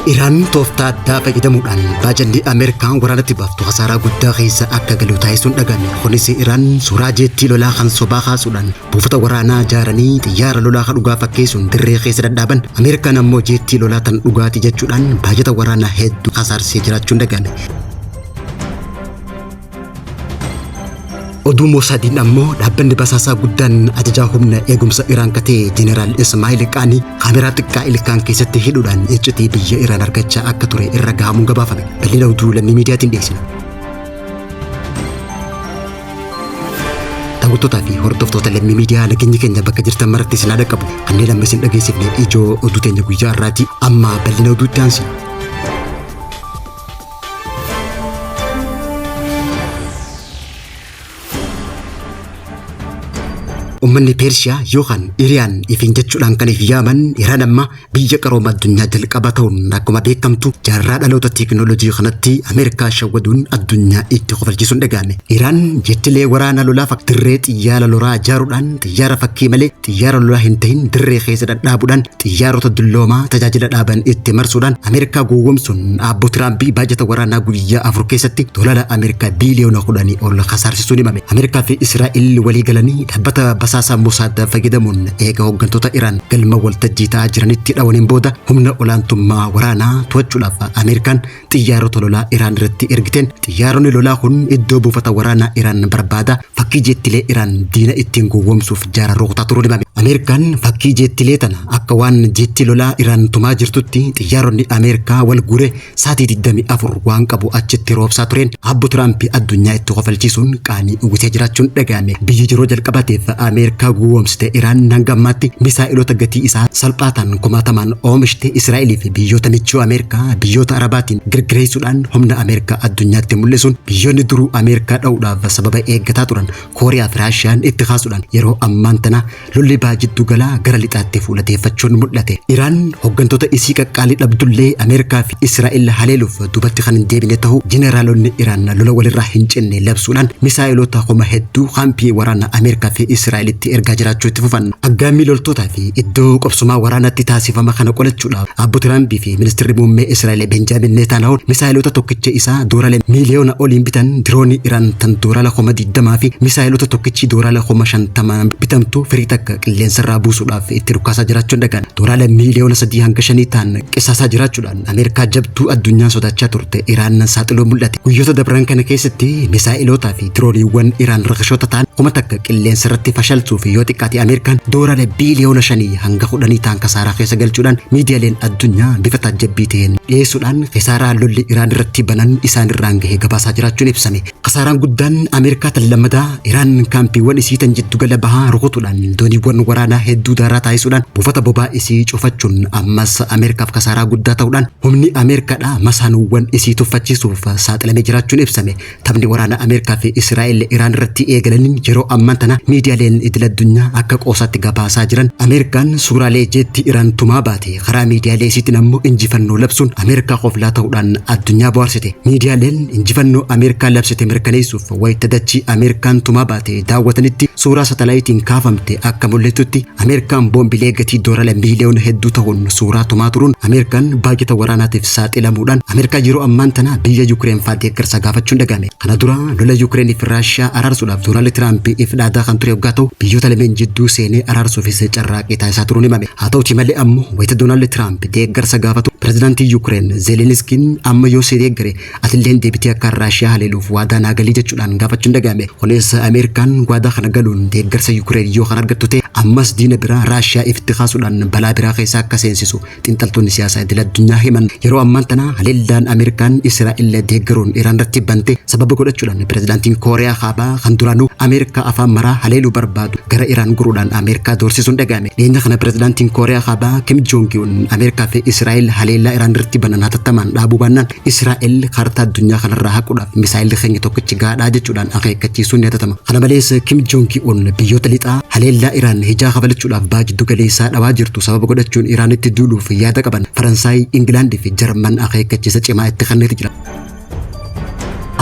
Iraan tooftaa addaa fayyadamuudhaan baajanni Ameerikaan waraanatti baaftu hasaaraa guddaa keessa akka galu taasisuun dhagame. Kunis Iraan suuraa jeettii lolaa kan sobaa kaasuudhaan buufata waraanaa ijaaranii xiyyaara lolaa kan dhugaa fakkeessuun dirree keessa dhadhaaban. Ameerikaan ammoo jeettii lolaa tan dhugaati jechuudhaan baajata waraanaa hedduu kasaarsee jiraachuun dhagame. Oduu Mosaadiin ammoo dhaabbanni basaasaa guddaan ajajaa humna eegumsa Iraan ka ta'e Jeneraal Ismaa'il Qaanii kaameraa xiqqaa ilkaan keessatti hidhuudhaan iccitii biyya Iraan argachaa akka ture irra gahamuun gabaafame. Bal'ina oduu lammii miidiyaatiin dhiyeessina. Daawwattootaa fi hordoftoota lammii miidiyaa nageenyi keenya bakka jirtan maratti isin haa dhaqqabu. Kanneen amma isin dhageessifne ijoo oduu teenya guyyaa har'aati. Amma bal'ina oduutti aansina. Uummanni Peershiyaa yookaan Iriyaan ifiin jechuudhaan kan if yaaman Iraan amma biyya qarooma addunyaa jalqaba ta'uun akkuma beekamtu jaarraa dhaloota teekinooloojii kanatti Ameerikaa shawwaduun addunyaa itti kofalchiisuun dhaga'ame. Iraan jettilee waraana lolaa dirree xiyyaara lolaa ijaaruudhaan xiyyaara fakkii malee xiyyaara lolaa hin tahin dirree keessa dhadhaabuudhaan xiyyaarota dulloomaa tajaajila dhaaban itti marsuudhaan Ameerikaa gowwoomsuun Aabbo Tiraampi baajata waraanaa guyyaa 4 keessatti doolara Ameerikaa biiliyoona 10 ol kasaarsiisuun himame. Ameerikaa fi Israa'el walii galanii dhaabbata basaasaa Mosaad fayyadamuun eega hooggantoota Iraan galma waltajjii ta'aa jiranitti dhawaniin booda humna olaantummaa waraanaa to'achuudhaaf Ameerikaan xiyyaarota lolaa Iraan irratti ergiteen xiyyaaronni lolaa kun iddoo buufata waraanaa Iraan barbaada fakkii jeettilee Iraan diina ittiin gowwoomsuuf jaara rukutaa turuun himame. Ameerikaan fakkii jeettilee tana akka waan jeettii lolaa Iraan tumaa jirtutti xiyyaaronni Ameerikaa wal guure saatii 24 waan qabu achitti roobsaa tureen Abbo Tiraamp addunyaa itti kofalchiisuun qaanii uwwisee jiraachuun dhaga'ame. Biyyi yeroo jalqabaatiif Ameerikaa gowwoomsite Iraan hanga ammaatti misaa'ilota gatii isaa salphaa ta'an kumaatamaan oomishte Israa'elii fi biyyoota michuu Ameerikaa biyyoota Arabaatiin girgireessuudhaan humna Ameerikaa addunyaatti mul'isuun biyyoonni duruu Ameerikaa dha'uudhaaf sababa eeggataa turan Kooriyaa fi Raashiyaan itti kaasuudhaan yeroo ammaan tana lolli baha jiddu galaa gara lixaatti fuulateeffachuun mul'ate. Iraan hooggantoota isii qaqqaalii dhabdullee Ameerikaa fi Israa'el haleeluuf duubatti kan hin deebine ta'uu jeneraalonni Iraan lola walirraa hin cinne labsuudhaan misaa'eloota kuma hedduu kaampii waraana Ameerikaa fi Israa'elitti ergaa jiraachuu itti fufan. Aggaammii loltootaa fi iddoo qobsumaa waraanaatti taasifama kana qolachuudhaaf Abbo Tiraampii fi ministirri muummee Israa'el Benjaamin Neetaanyahuun misaa'eloota tokkicha isaa doorala miiliyoona oliin bitan diroonii Iraan tan doorala 20,000 fi misaa'eloota tokkichi doorala 50,000 bitamtu firii takka qilleensarraa buusuudhaaf itti dhukaasaa jiraachuun dhagaan doorala miiliyoona 3 hanga 5 ta'an qisaasaa jiraachuudhaan Ameerikaa jabduu addunyaan sodaachaa turte Iraan saaxiluu mul'ate. Guyyoota dabran kana keessatti misaa'elootaa fi dirooniiwwan Iraan rakashoota ta'an 1000 qilleensa irratti fashalsuu fi yoo xiqqaate Ameerikaan doolaara biiliyoona 5 hanga 10 ta'an kasaaraa keessa galchuudhaan miidiyaaleen addunyaa bifa taajjabbii ta'een dhiyeessuudhaan kasaaraa lolli Iraan irratti banan isaan irraan gahe gabaasaa jiraachuun ibsame. Kasaaraan guddaan Ameerikaa tan lammataa Iraan kaampiiwwan isii tan jiddugala bahaa rukutuudhaan dooniiwwan waraanaa hedduu daaraa taasisuudhaan buufata bobaa isii cufachuun ammas Ameerikaaf kasaaraa guddaa ta'uudhaan humni Ameerikaadhaa masaanuuwwan isii tuffachiisuuf saaxilamee jiraachuun ibsame. Taphni waraana Ameerikaa fi Israa'el Iraan irratti eegalaniin yeroo ammaan tana miidiyaaleen idil addunyaa akka qoosaatti gabaasaa jiran Ameerikaan suuraalee jeettii Iraan tumaa baate karaa miidiyaalee isiitiin ammoo injifannoo labsuun Ameerikaa koflaa ta'uudhaan addunyaa bohaarsite. Miidiyaaleen injifannoo Ameerikaa labsite mirkaneessuuf wayita dachii Ameerikaan tumaa baate daawwatanitti suuraa satalaayitiin kaafamte akka mul'itutti Ameerikaan boombilee gatii doorala miiliyoona hedduu ta'uun suuraa tumaa turuun Ameerikaan baajata waraanaatiif saaxilamuudhaan Ameerikaa yeroo ammaan tana biyya Yukireen faa deeggarsa gaafachuun dhaga'ame. Kana dura lola Yukireenii fi Raashiyaa araarsuudhaaf Doonaald Tiraamp if dhaadaa kan ture yoggaa ta'u biyyoota lameen jidduu seenee araarsuufis carraaqqii taasisaa turuun himame. Haa ta'uti malee ammoo wayita Doonaald Tiraamp deeggarsa gaafatu pirezidaantii Yukireen Zeeleniskiin amma yoo si deeggare atilleen deebitee akka Raashiyaa haleeluuf waadaa naa galii jechuudhaan gaafachuun dhaga'ame. Kunis Ameerikaan waadaa kana galuun deeggarsa Yukireen yoo kan argattu ta'e ammas diina biraa Raashiyaa ifitti kaasuudhaan balaa biraa keessa akka seensisu xiinxaltoonni siyaasaa idil addunyaa himan. Yeroo ammaan tana haleellaan Ameerikaan Israa'el deeggaruun Iraan irratti bante sababa godhachuudhaan pirezidaantiin Kooriyaa Kaabaa kan duraanuu Ameerikaa afaan maraa haleeluu barbaadu gara Iraan guruudhaan Ameerikaa doorsisuun dhaga'ame. Dhiyeenya kana pirezidaantiin Kooriyaa Kaabaa Kim Joong Un Ameerikaa fi Israa'el haleellaa Iraan irratti banan hatattamaan dhaabuu baannaan Israa'el kaartaa addunyaa kanarraa haquudhaaf misaa'illi keenya tokkichi gaadhaa jechuudhaan akeekkachiisuun ni yaadatama. Kana malees Kim Joong Un biyyoota lixaa haleellaa Iraan hijaa kafalachuudhaaf baha jiddu galeessaa dhawaa jirtu sababa godhachuun Iraanitti duuluuf yaada qaban Faransaay, Ingilaandii fi Jarman akeekkachiisa cimaa itti kenneeti jira.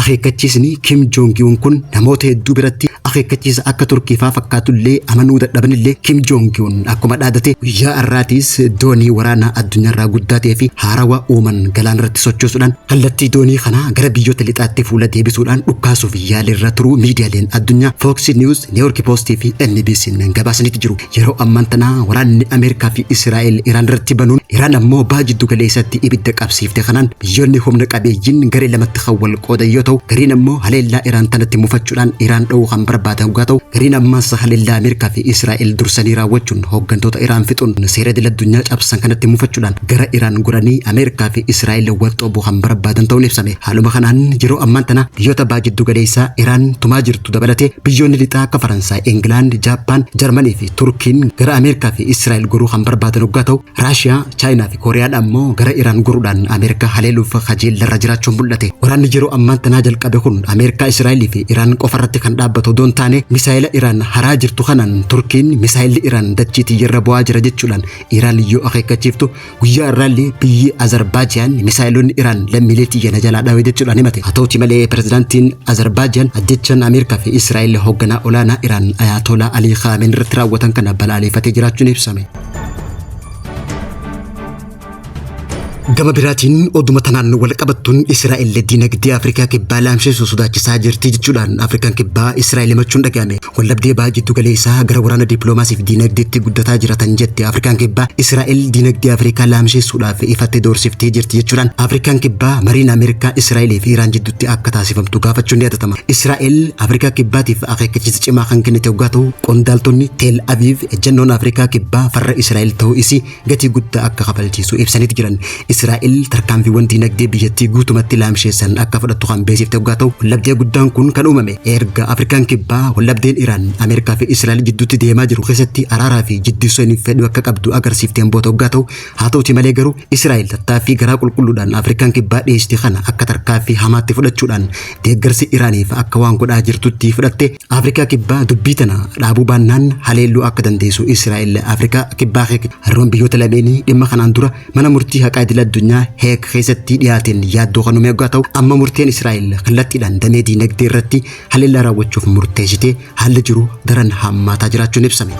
Akeekkachiisni Kim Joong Un kun namoota hedduu biratti Akeekkachiisa akka Turkii faa fakkaatullee amanuu dadhabanillee Kim Jong Un akkuma dhaadate guyyaa har'aatiis doonii waraanaa addunyaarraa guddaa ta'ee fi haarawa uuman galaana irratti sochoosuudhaan kallattii doonii kanaa gara biyyoota lixaatti fuula deebisuudhaan dhukkaasuuf yaalirra turuu miidiyaaleen addunyaa Fox News, New York Post fi NBC'n gabaasaniiti jiru. Yeroo ammaan tanaa waraanni Ameerikaa fi Israa'el Iraan irratti banuun Iraan ammoo baha jiddu galeessatti ibidda qabsiifte kanaan biyyoonni humna qabeeyyiin garee lamatti kan wal qoodan yoo ta'u, gariin ammoo haleellaa Iraan tanatti mufachuudhaan Iraan dhowuu kan barbaadan hoggaa ta'u, gariin ammas haleellaa Ameerikaa fi Israa'el dursanii raawwachuun hooggantoota Iraan fixuun seera idil addunyaa cabsan kanatti mufachuudhaan gara Iraan goranii Ameerikaa fi Israa'el wal xoobuu kan barbaadan ta'uun ibsame. Haaluma kanaan yeroo ammaan tana biyyoota baha jiddu galeessaa Iraan tumaa jirtu dabalatee biyyoonni lixaa akka Faransaay, Ingilaand, Jaappaan, Jarmanii fi Turkiin gara Ameerikaa fi Israa'el goruu kan barbaadan hoggaa ta'u, Raashiyaa, Chaayinaa fi Kooriyaan ammoo gara Iraan goruudhaan Ameerikaa haleeluuf kajeellarra jiraachuun mul'ate. Waraanni yeroo ammaan tanaa jalqabe kun Ameerikaa, Israa'elii fi Iraan qofa irratti kan dhaabbatu odoo hin taane misaayila Iraan haraa jirtu kanaan Turkiin misaayilli Iraan dachii tiyyarra bu'aa jira jechuudhaan Iraan yoo akeekkachiiftu guyyaa irraallee biyyi Azerbaajaan misaayilonni Iraan lammiilee tiyya na jalaa dhawe jechuudhaan himate. Haa ta'uti malee pirezidaantiin Azerbaajaan ajjechaan Ameerikaa fi Israa'el hoogganaa olaanaa Iraan Ayaatolaa Alii Khaamen irratti raawwatan kana balaaleffatee jiraachuun ibsame. Gama biraatiin oduma tanaan wal qabattuun Israa'el diinagdee Afrikaa Kibbaa laamsheessu sodaachisaa jirti jechuudhaan Afrikaan Kibbaa Israa'el himachuun dhaga'ame. Waldhabdee baha jiddu galeessaa gara waraana dippiloomaasii fi diinagdeetti guddataa jiratan jette Afrikaan Kibbaa Israa'el diinagdee Afrikaa laamsheessuudhaaf ifatti doorsiftee jirti jechuudhaan Afrikaan Kibbaa mariin Ameerikaa Israa'elii fi Iraan jidduutti akka taasifamtu gaafachuun ni yaadatama. Israa'el Afrikaa Kibbaatiif akeekkachiisa cimaa kan kennite hoggaa ta'u qondaaltonni Teel Aviiv ejjennoon Afrikaa Kibbaa farra Israa'el ta'uu isii gatii guddaa akka kafalchiisu ibsaniiti jiran. Israa'el tarkaanfiiwwan diinagdee biyyattii guutumatti laamsheessan akka fudhattu kan beeksifte hoggaa ta'u waldhabdee guddaan kun kan uumame erga Afrikaan Kibbaa waldhabdeen Iraan Ameerikaa fi Israa'el jidduutti deemaa jiru keessatti araaraa fi jidduu fedhuu akka qabdu agarsiifteen booda hoggaa ta'u haa ta'uti malee garuu Israa'el tattaaffii garaa qulqulluudhaan Afrikaan Kibbaa dhiyeessite kana akka tarkaanfii hamaatti fudhachuudhaan deeggarsi Iraaniif akka waan godhaa jirtutti fudhatte Afrikaa Kibbaa dubbii tana dhaabuu baannaan haleelluu akka dandeessu Israa'el Afrikaa Kibbaa hariiroon biyyoota lameenii dhimma kanaan dura mana murtii haqaa idil addunyaa Heeg keessatti dhiyaateen yaaddoo kan uume yoggaa ta'u amma murteen Israa'el kallattiidhaan damee diinagdee irratti haleellaa raawwachuuf murteessitee haalli jiru daran hammaataa jiraachuun ibsame.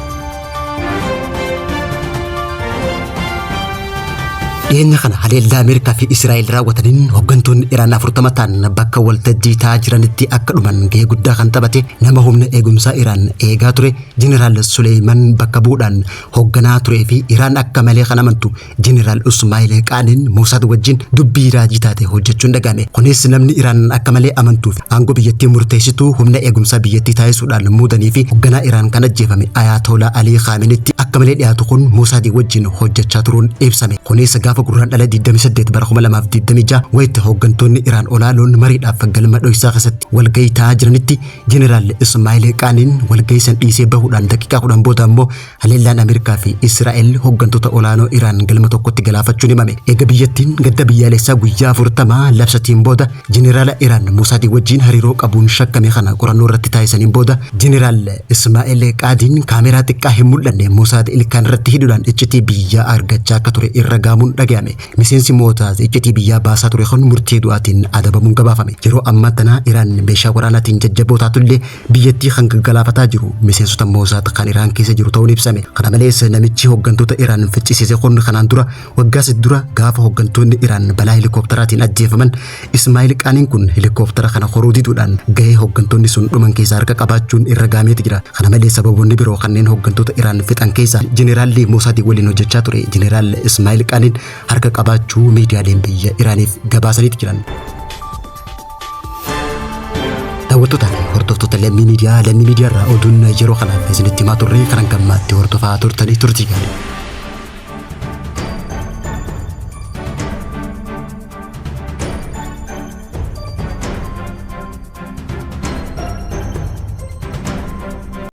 Dhiyeenya kana haleellaa Ameerikaa fi Israa'el raawwataniin hooggantoonni Iraan 40 ta'an bakka waltajjii taa'aa jiranitti akka dhuman gahee guddaa kan taphate nama humna eegumsaa Iraan eegaa ture Jeneraal Suleeman bakka bu'uudhaan hoogganaa turee fi Iraan akka malee kan amantu Jeneraal Usmaayil Qaaniin Mosaad wajjin dubbii raajii taate hojjechuun dhaga'ame. Kunis namni Iraan akka malee amantuu fi aangoo biyyattii murteessituu humna eegumsaa biyyattii taasisuudhaan muudanii fi hoogganaa Iraan kan ajjeefame Ayaatolaa Alii Khaamenitti akka malee dhiyaatu kun Mosaadii wajjin hojjechaa turuun ibsame. Kunis gaafa Gurraandhala 28 bara 2026 wayita hooggantoonni Iraan olaanoon mariidhaaf galma dho'isaa keessatti walgahii taa'aa jiranitti Jeneraal Ismaayil Qaaniin walgahii san dhiisee bahuudhaan daqiiqaa 10 booda ammoo haleellaan Ameerikaa fi Israa'el hooggantoota olaanoo Iraan galma tokkotti galaafachuun himame. Eega biyyattiin gadda biyyaalessaa guyyaa 40 labsatiin booda Jeneraala Iraan Mosaadii wajjin hariiroo qabuun shakkame kana qorannoo irratti taasisaniin booda Jeneraal Ismaa'eel Qaadiin kaameraa xiqqaa hin mul'anne Mosaad ilkaan irratti hidhuudhaan iccitii biyyaa argachaa akka ture irra gaamuun dhaga'ame. Miseensi Mosaad iccitii biyyaa baasaa ture kun murtee du'aatiin adabamuun gabaafame. Yeroo ammaa tana Iraan meeshaa waraanaatiin jajjaboo taatullee biyyattii kan gaggalaafataa jiru miseensota Mosaad kan Iraan keessa jiru ta'uun ibsame. Kana malees namichi hooggantoota Iraan ficcisiise kun kanaan dura waggaa sadii dura gaafa hooggantoonni Iraan balaa helikoophteraatiin ajjeefaman Ismaa'il Qaaniin kun helikoophitera kana koruu diduudhaan gahee hooggantoonni sun dhuman keessaa harka qabaachuun irra gaameeti jira. Kana malees sababoonni biroo kanneen hooggantoota Iraan fixan keessaa Jeneraalli Mosaadii waliin hojjechaa ture Jeneraal Ismaa'il Qaaniin harka qabaachuu miidiyaaleen biyya Iraaniif gabaasaniiti jiran. Daawwattootaa fi hordoftoota Lammii Miidiyaa, Lammii Miidiyaa irraa oduun yeroo kanaaf isinitti himaa turre kanan gammaatti hordofaa turtanii turtii gaarii.